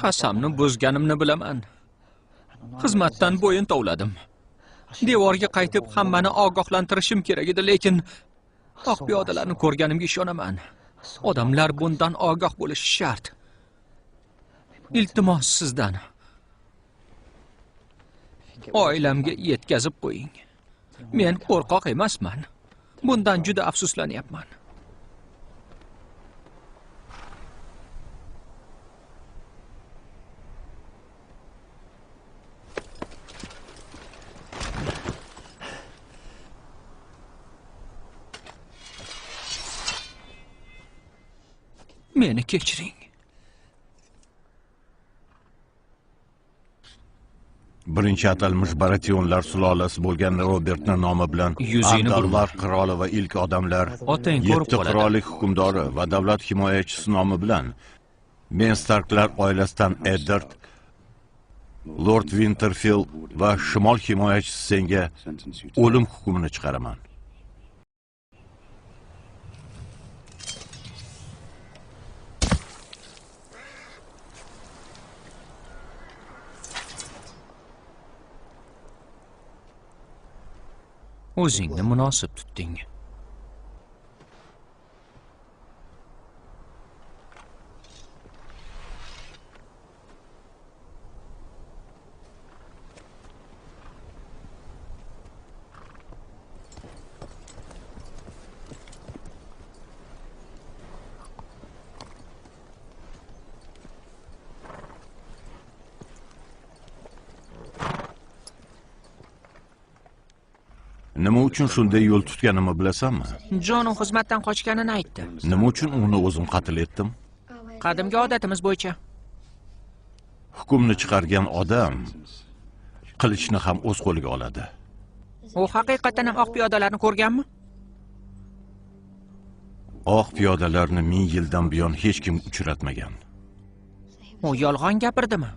Qasamni buzganimni bilaman. Xizmatdan bo'yin tovladim. Devorga qaytib hammani ogohlantirishim kerak edi, lekin oq piyodalarni ko'rganimga ishonaman. Odamlar bundan ogoh bo'lishi shart. Iltimos sizdan. Oilamga yetkazib qo'ying. Men qo'rqoq emasman. Bundan juda afsuslanyapman. Meni kechiring. Birinchi atalmish Baratheonlar sulolasi bo'lgan Robertning nomi bilan Andallar qiroli va ilk odamlar, yetti qirollik hukmdori va davlat himoyachisi nomi bilan men Starklar oilasidan Eddard, Lord Winterfell va shimol himoyachisi senga o'lim hukmini chiqaraman. O'zingni munosib tutding. Nima uchun shunday yo'l tutganimni bilasanmi? Jon u xizmatdan qochganini aytdi. Nima uchun uni o'zim qatl etdim? Qadimgi odatimiz bo'yicha. Hukmni chiqargan odam qilichni ham o'z qo'liga oladi. U haqiqatan ham oq piyodalarni ko'rganmi? Oq piyodalarni 1000 yildan buyon hech kim uchratmagan. U yolg'on gapirdimi?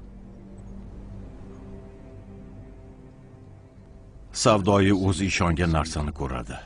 Savdoyi o'zi ishongan narsani ko'radi.